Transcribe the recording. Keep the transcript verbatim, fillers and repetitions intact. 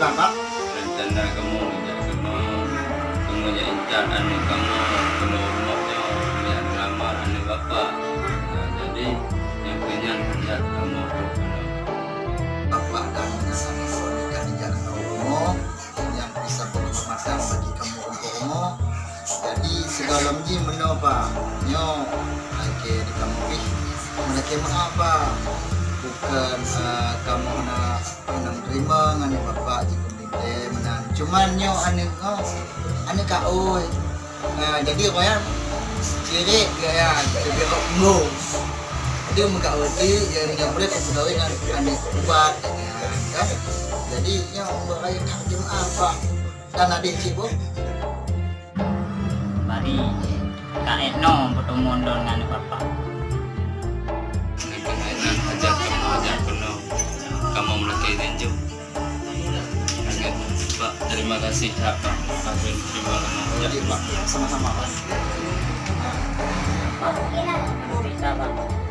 Pak? Rencana kamoe jak keunong, kamoe jak intat aneuk kamoe, keunong rumoh nyoe, jak meulamar aneuk Bapak. Nah, jadi, nyang keu nyan jak kamoe rôh keunong. Bapak dan insan nyoe ka dijak keunong rumoh, nyang bisa penghormatan bagi kamoe rumoh. Jadi, sigohlom jih meunoe, Pak. Nyoe, lakée di kamoe pih meulakée meu'ah, Pak. Bukon, eh, kamoe na Hana meuteurimong aneuk bapak jih keumilék meunan. Cuman nyoe aneuk nyoe, aneuk kaôi. Ah, jadi awaknyan cirek gaya teubiet rot punggong. Dia meukaôi dia, dia meunyoe boleh keu peugawée ngon aneuk ubat, kan? Jadi nyoe ubat raya ka jeumaáh, Pak. Dan adék cit boh. Bari, ka ék noe peuteumuan lôn ngon bapak. Ngon keunan hajat kamoe, hajat keunoe. Kamoe meulakée janji. Sangat, Pak, terima kasih, Pak. Akhirnya terima kasih, Pak. Sama-sama, Pak. Pak, bisa, Pak.